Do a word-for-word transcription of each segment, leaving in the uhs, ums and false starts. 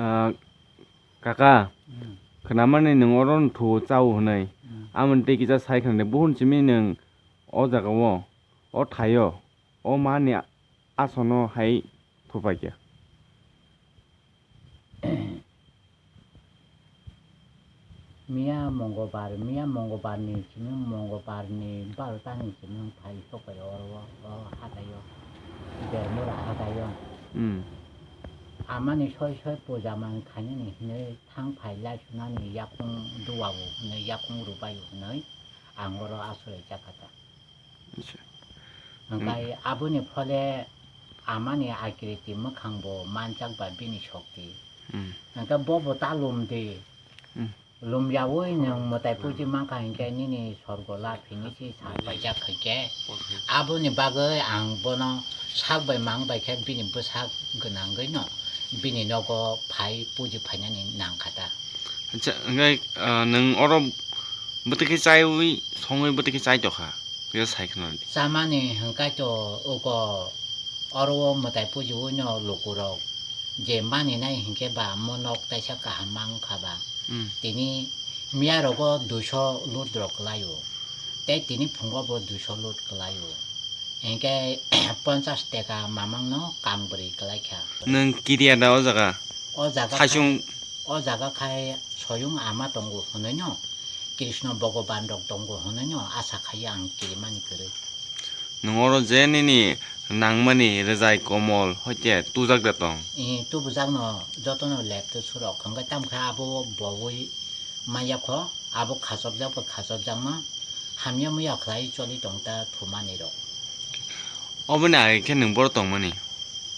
Ah, kaka, hmm, khwnamani nwng oro no thuo chao hwnwi. Hmm. Amoni tei kisa sai khna de, buhun simi nwng o jaga o, o thaio, o mani asono hai thupai kha. Miya Mongobar, miya Mongobar ni simi, Mongobar ni barota ni simi phai sok pai oro o, o hatai o. Bermura hatai o. Hmm. Amani soi soi puja man khainani hinwi thang phai lai sunani yakung duwa o hinwi yakung rubai o hinwi ang oro aswlai chakha ta. Acha. Hwnkhe hmm, aboni phole amani akriti mwkhang bo manjak ba bini shokti. Hmm. Hwnkhe bobo ta lum di. Hmm. Lum yaui nwng mwtai puji mankha hinkhe nini sorgo lab hinwi se sa paijak hinkhe. Aboni bagwi ang bono sak bai mang bai khe bini bwsak gwnangwi no bini nogo phai puji phainani nangkha ta. Acha, hwnkhe, ah, nwng oro bwtwi khe chaiwi songwi bwtwi khe chai tokha. Kisa sai khna di. Chamani hwnkhe to uko oro o mwtai pujiui no lukurok je maninai hinkhe ba mo nok taisa kaham mankha ba. Hmm. Tini miya rogo duiso lut rok kwlaio. Tei tini phungo bo duiso lut kwlaio. Hinkhe ponchas teka mamang no kang bwrwi kwlaikha. Nwng kiriya da o jaga? O jaga khai, o jaga khai soyung ama tongo hwnwi no. Krishna Bhogoban rok tongo hwnwi no asa khai ang kirimani kwrwi. Nwng oro je nini nangmani rwjai komol hoite tubujak da tong? Ee, tubujakno jotono lepte surok hwnkhe tamkhe abo boui maya kho, abo khachopjak bo khachopjakma hamya muya khlai choli tongta thumani rok. Oboni age khe nwng boro tongmani?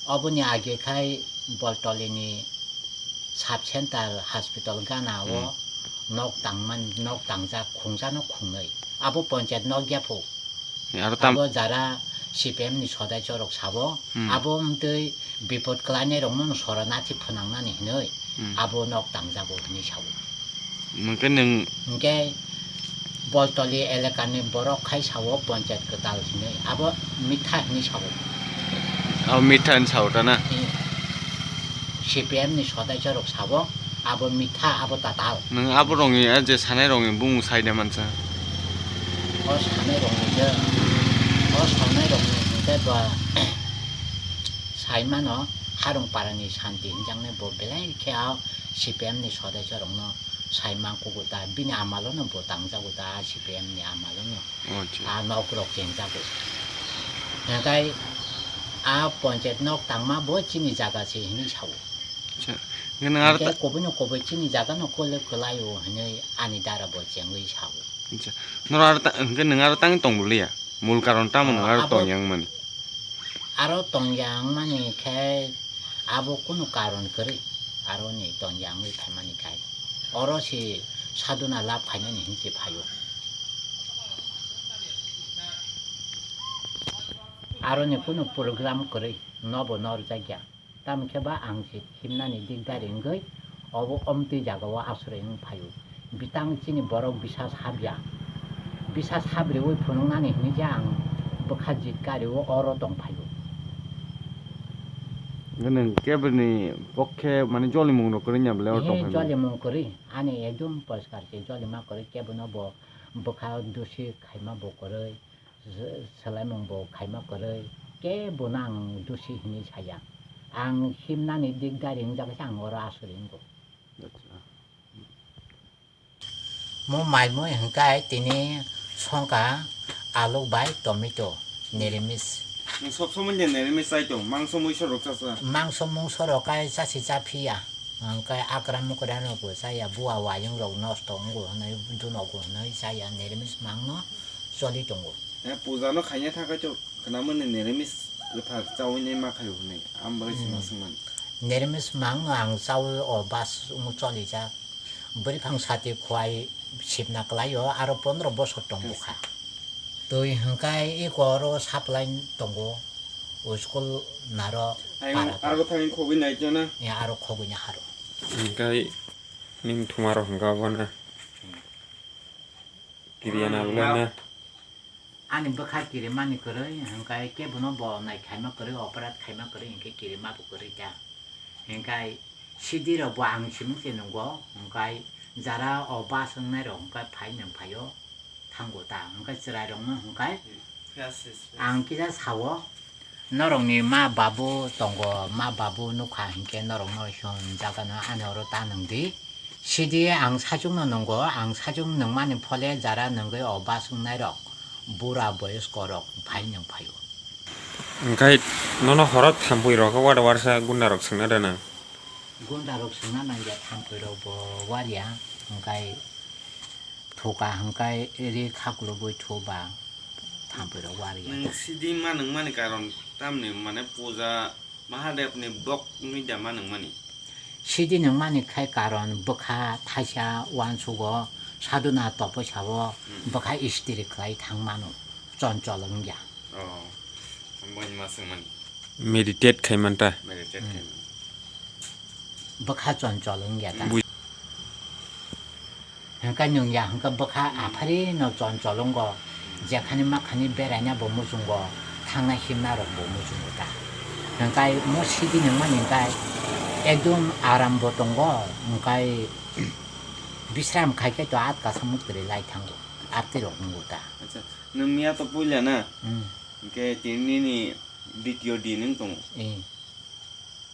Oboni age khai Boltolini Sub Center Hospital gana o hmm, nok tangman, nok tangjak khungjano khungnwi. Abo ponchayat nok yapho. Aro tam- abo jara C P M ni sodai chorok sabo. Hmm. Abo wngtwi bipot kwlainai rokno no sora nathi phwnangnani hinwi hmm, abo nok tangjago hinwi sabo. Hwnkhe nwng hwnkhe Boltoli elakani borok khai sao ponchayat kwtal hinwi, abo mitha hinwi sao. Abo mitha hinwi sao ta na? Eh, C P M ni sodaicha rok sao, abo mitha, abo tatal. Nwng abo rokni, eh, je sanai rokni bumung sai de mansa? O sanai rokni je, o sanai rokni hwnkhe ba sai mano, Harung parani Santi hinjaknai bo belai khe a C P M ni sodaicha rokno sai man kugo ta, bini amalono bo tangjago ta, a C P M ni amalono. O, acha. A nok rok chengjago. Hingkai a ponchayat nok tangma bo chini jaga se hinwi sao. Acha. Hingke nwng aro ta- Hingke kubui no kubui chini jaga no kole kwlai o hinwi ani dara bo chengwi sao. Acha. Noro aro ta-, hingke nwng aro tang tong liya. Mul karon tamo nwng aro tong yang mani? Aro tong yang mani khe abo kunu karon kwrwi, aro ni tong yang wi phaimani khai. Oro si sadhuna lab khainani hinwi se phaio. Aro ni kunu program kwrwi, nobo norjak ya. Tamo khe ba ang se himnani dikdari wngwi obo omtwi jagao asroi wng phaio. Bitang chini borok bisas habya. Bisas habriui phunuknani hinwi je ang bwkha jit kario oro tong phaio. Nwng keboni pokhe mane jolimung rok kwrwi ya bwle oro tong phaio? Jolimung kwrwi, ani ekdom poriskar se jolima kwrwi, kebono bo bwkha dusi khaima bo kwrwi. Swlaimung bo khaima kwrwi, kebono ang dusi hinwi saya. Ang himnani dikdari wngjak khe ang oro asuri wngo. Acha. Mo mai mui hwnkhe tini songkha aluk bai tomato, nirimis. Nwng sob somoi de nirimis chai tong, mangso muiso rok chasa? Mangso mungso rok kai chasi cha phiya. Hwnkhe akra mukra no bo chaya, bua wayung rok nosto wngo hwnwi dunogo hwnwi chaya, nirimis mangno choli tongo. Eh, puja no khaina thangkhe to khwnamani nirimis kwthar chaui nai ma khaio hwnwi, ang bagwi sima hmm, swngmani. Nirimis mang ang chaui o bas wng cholijak. Bwrwiphang sati khuai sipna kwlaio, aro pondro bosor tong bwkha. Twi hwnkhe eko oro supply tongo, o school naro para. Aro thangwi khogwi nai jana? Ya, aro khogwi nai haro. Hwnkhe nini thuma rok hwnkhe abono. Kiriya na bwlai na. Ani bwkha kirimani kwrwi, hwnkhe kebono bo nai khaima kwrwi, operat khaima kwrwi, hwnkhe kirima bo kwrwi ta. Hwnkhe Sidi rok bo ang simung se nungo, hwnkhe jara o bus wngnai rok hwnkhe phai nang phaio, thango ta, hwnkhe chwrai rok no hwnkhe. Yes, yes, yes. Ang kisa sao, norok ni ma babu tongo, ma babu nukha hinkhe norok no hwn jaga no ani oro ta nung di. Sidi ang sachung no nungo, ang sachung nungmani phole jara nungwi o bus wngnai rok, bura boyosko rok phai nang phaio. Hwnkhe nono horo thampui rok wada warsa gunda rok swngna rwna? Gunda rok swngna nangya, thampui rok bo warya, hwnkhe thuka hwnkhe ri khaklubui thuba thampui rok warya. Nwng sidi ma nungmani karon tamni mane puja Mahadev ni bok wngwi da ma nungmani? Sidi nungmani khai karon bwkha thaisa uansugo sadhuna toposa o Hmm. bwkha istiri khlai thang mano, chonchol wngya. Oh, ang boini ma swngmani. Meditate khai manta. Meditate Hmm. khai manta. Bwkha chonchol wngya ta. Bui- Hwnkhe nwng ya hwnkhe bwkha aphari no chonchol wngo, jekhani makhani beraina bo muchungo, thangna himna rok bo muchungo ta. Hwnkhe mo sidi nungmani hwnkhe ekdom aram bo tongo, hwnkhe bisram khai khe to atka samung twrwi lai thango, arti rok wngo ta. Acha, nwng miya to puila na? Hmm. Hwnkhe tini nini ditio din wng tongo. Eh.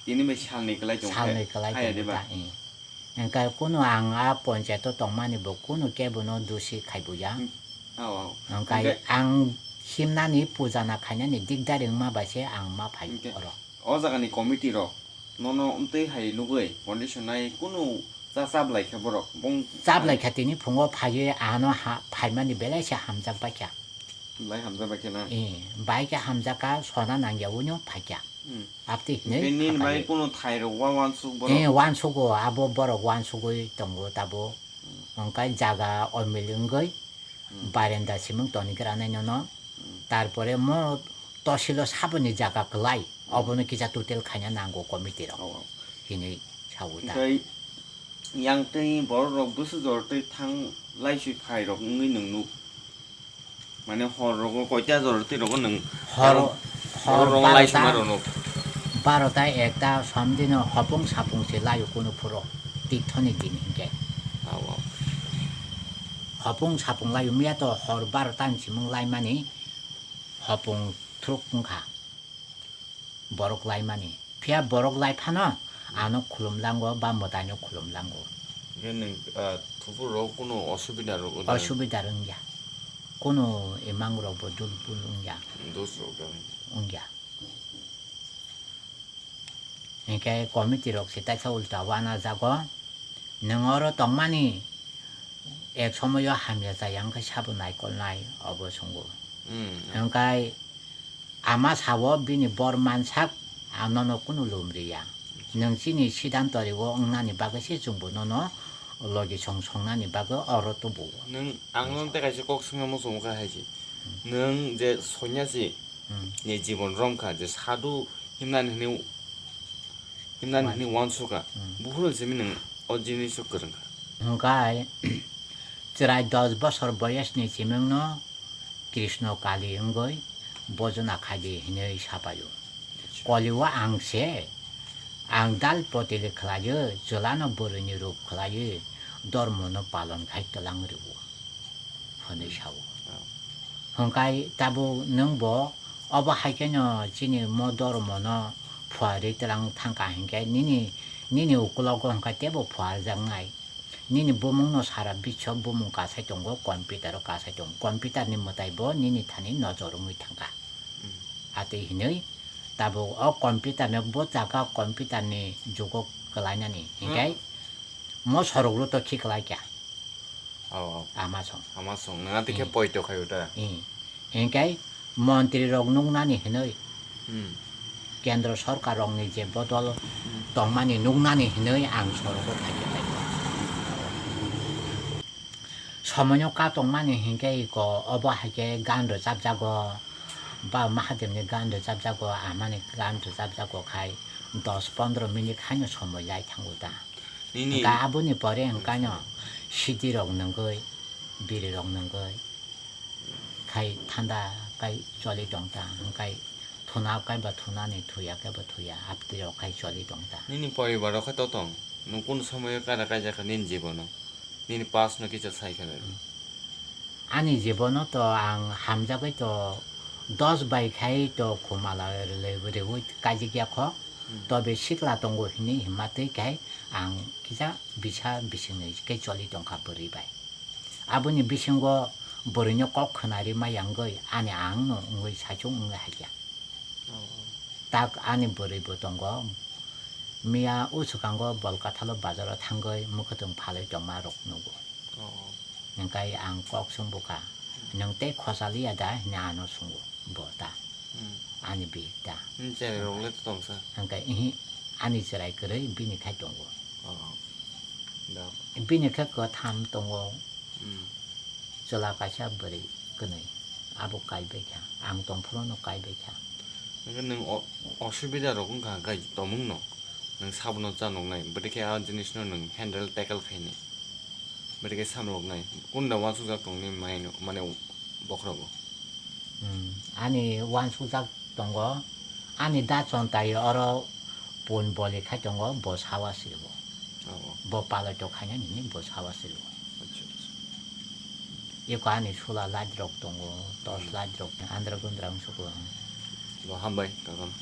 Tini bai salni kwlai tong khe, Salni kwlai haya tongo diba? Ta, eh. Hwnkhe kunu ang a ponchayato tongmani bo kunu kebono dusi khaibuya. Hmm. Ao, ao. Hwnkhe Hwnkhe ang himnani puja na khainani dikdar wngma bai se ang ma phai Hwnkhe oro. O jagani committee rok nono wngtwi hai nugwi condition nai kunu cha chablai khe borok bong Chablai kha tini phungo phaiwi ano ha phaimani belai se hamjak bai kha. Belai hamjak bai khe na? Eh, bai khe hamjak kha sona nangya uino phai kha. Hmm. Apti hinwi Hwnkhe nini bai khapai. Kunu thairok wa wansuk borok? Eh, wansugo, abo borok wansugwi tongo tabo. Hmm. Hwnkhe jaga omil wngwi Hmm. barenda simung toni granai nono. Hmm. Tarpore mo tosilo saboni jaga kwlai. Hmm. Obono kisa total khaina nango committee rok. Oh, oh. Hinwi sawi ta. Hwnkhe yang twi borok rok bwswk jor twi thang laiswi phai rok wngwi nwng nuk. Mane hor rogo koita jora twi rogo nwng? Hor, hor hor rogo lai barota, suma rono. Barota ekta somdino hopung sapung se laio kunu phuro tithoni din hinkhe. Aw, aw. Hopung sapung laio miya to hor barota ni simung laimani hopung thruk wngkha. Borok laimani. Phiya borok lai phano ano khulum lango ba mwtaino khulum lango. Hwnkhe nwng, ah, thupur rok kunu osubida rok wngya? Osubida wngya. Kunu imang rok bo dul bul wngya. Dos rok da wngya. Wngya. Hwnkhe committee rok se taisa ulta wana jago. Nwng oro tongmani ek somoyo hamya chaya wngkhe sabo naikolnai obo chwngo. Hmm. Hwnkhe ama sao bini bor mansak, ang nono kunu lum riya. Nwng chini sidanto rigo wngnani bagwi se chwngbo nono logi song songnani bagwi oro tubuo. Nwng ang nono tei kaisa kok swngna muchungo kha hai se. Hmm. Nwng je sonyasi Hmm. ni jibon romkha je sadhu himnani hwnwi Himnani hwnwi uansukha. Hmm. Buphuru simi nwng o jiniso kwrwngkha. Hwnkhe chwrai dos bosor boyosni simingno Krishno Kali wngwi bojona khaidi hinwi sapaio. Kolio ang se, ang dal potili khlaiwi, chwlano bwrwini rup khlaiwi, dormono palon khai twlang rwo. Hwnwi sao. Oh. Hwnkhe tabuk nwng bo obo hai kheno chini mo dormo no phuarwi twlang thangkha hinkhe nini, nini ukulogo hwnkhe teibo phuarjaknai. Nini bumung no sara biswk bumung kasai tongo, computer o kasai tongo. Computer ni mwtai bo nini thani nojor wngwi thangkha. Hmm. Atwi hinwi tabuk o computer no bwchaka computer ni jugo kwlainani hinkhe Hmm. mo sorok ro to khiklai kha. Oh, oh. Ama song. Ama song. Nang ati khe Hmm. poito khayo ta. Hmm. Hinkhe montri rok nuknani hinwi Hmm. kendro sorkar rokni je bodol Hmm. tongmani nuknani hinwi ang sorogo phaikhe phaikhe. Somoino katongmani hinkhe iko obo haikhe gan rwchapjago ba Mahadevni gan rwchapjago, amani gan rwchapjago khai dos pondro minute haino somoi lai thango ta. Nini Hwnkhe aboni pore hwnkhe no sidi rok nungwi, biri rok nungwi khai thanda khai choli tong ta, hwnkhe Thuna kaiba thunani, thuya kaiba thuya, aptwi rok khai choli tong ta. Nini poribar rok khe to tong? Nwng kunu somoyo kaida kaijak kha nini jibono? Nini past no kisa sai khe nai. Ani jibono to ang hamjagwi to dos bai khai to khumala rwlwi rwui kaijak ya kho. Hmm. Tobe sikla tongo hini himma twi khai ang kisa bisa bisingni khe choli tong kha bwrwi bai. Aboni bisingo bwrwino kok khwnari ma yangwi ani ang no wngwi saichung wngwi haikya. Oh, oh. Tak ani bwrwi bo tongo. Miya o swkango bol kathalo bazaro thangwi mwkhwtwng phalwi tongma rok nugo. Oh, oh. Hingkai ang kok sung bukha. Hmm. Nwng tei khosa liya da? Hwnwi ano sungo bo ta. Hmm. Ani bihik ta. Hmm, cherai rok le to tongsa. Hingkai ihi ani cherai kwrwi bini khai tongo. Oh, oh. Da. Bini khe kwtham tongo. Hmm. Chwla kaisa bwrwi kwnwi, abo kaibai kha, ang tongphuru no kaibai kha. Hwnkhe nwng o-, osubida rok wngkha hwnkhe tongmung no, nwng sabono cha nuknai, bwdikhe a jinis no nwng handle tackle khainai, bwdikhe samloknai, kunda uansukjak tongni mai no, mane bokhorogo. Hmm, ani uansukjak tongo, ani da chontai oro pun boli khai tongo, bo sawa siribo. Oh, oh. Bo palai tok khainani hinwi bo sawa siribo. Acha, acha. Eko ani sula light rok tongo, torch light rok, andra gundra wngsuko. Bo hambai, kakam.